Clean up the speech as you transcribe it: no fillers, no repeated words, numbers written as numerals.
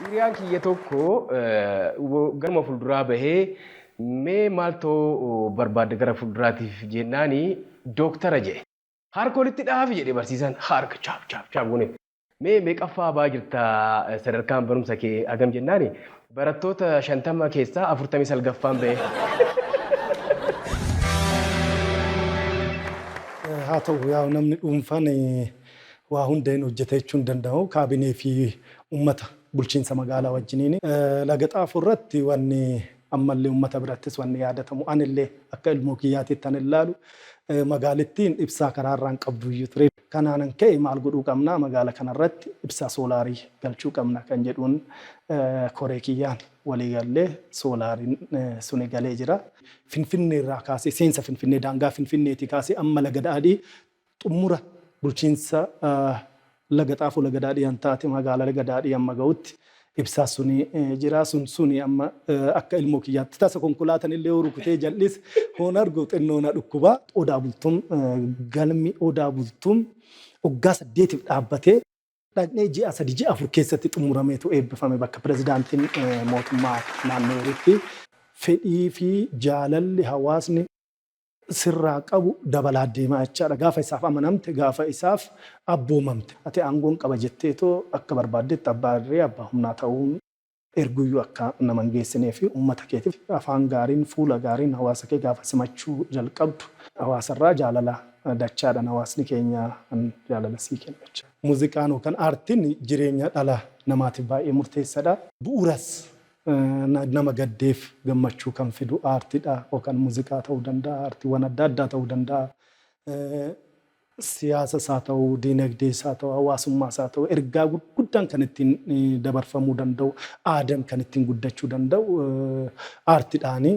Hiriyaan kiyya tokko garuma fuulduraa bahee mee maaltoo barbaadde gara fuulduraatiif jennaani dooktara jedhe. Harka walitti dhaafi jedhe barsiisaan harka chaap chaap chaap goone. Mee meeqaffaa ba'aa jirta sadarkaan barumsa kee hagam jennaani barattoota 50 keessaa 49ffaan bahe. Haa ta'u yaa namni dhuunfaan waa hunda hin hojjeta jechuun hin danda'amu. Kaabinee fi uummata bulchiinsa magaalaa wajjiniin. Laga Xaafoo irratti wanni ammallee uummata birattis wanni yaadatamu anillee akka ilmoo kiyyaatitti an ilaalu magaalittiin ibsaa karaarraa hin qabdu iyyuu ture. Kanaanan ka'e maal godhuu qabna magaala kanarratti ibsaa soolaarii galchuu qabna kan jedhuun koree kiyyaan walii gallee soolaariin suni galee jira. Finfinnee irraa kaasee seensa Finfinnee daangaa Finfinneetii kaasee amma Laga Daadhii xumura bulchiinsa Laga Xaafoo Laga Daadhii an taate magaalaa Laga Daadhii amma ga'utti ibsaa suni jira. Sun suni amma akka ilmoo kiyyaatti tasa konkolaatan illee yoo rukutee jal'ise hoon argu xinnoo na dhukkuba. Odaa Bultum galmi Odaa Bultum waggaa saddeetiif dhaabbatee dhaqnee ji'a 3 ji'a 4 keessatti xumurameetu eebbifame bakka pirezidaantiin mootummaa naannoo jirutti. Fedhii fi jaalalli hawaasni sirraa qabu dabalaa deema jechaadha. Gaafa isaaf amanamte, gaafa isaaf abboomamte. Ati aangoon qaba jetteetoo akka barbaaddetti abbaa irree, abbaa humnaa ta'uun erguyyuu akka nama hin geessinee fi uummata keetiif afaan gaariin, fuula gaariin hawaasa kee gaafa simachuu jalqabdu hawaasarraa jaalala dachaadhaan hawaasni keenya jaalala sii kenna jechaadha. Muuziqaan yookaan aartiin jireenya dhala namaatiif baay'ee murteessadha. Bu'uuras nama gaddeef gammachuu kan fidu aartiidha yookaan muuziqaa ta'uu danda'a, aartiiwwan adda addaa ta'uu danda'a. Siyaasas haa ta'u, diinagdees haa ta'u, hawaasummaas haa ta'u ergaa gurguddaan kan ittiin dabarfamuu danda'u, aadaan kan ittiin guddachuu danda'u aartiidhaani.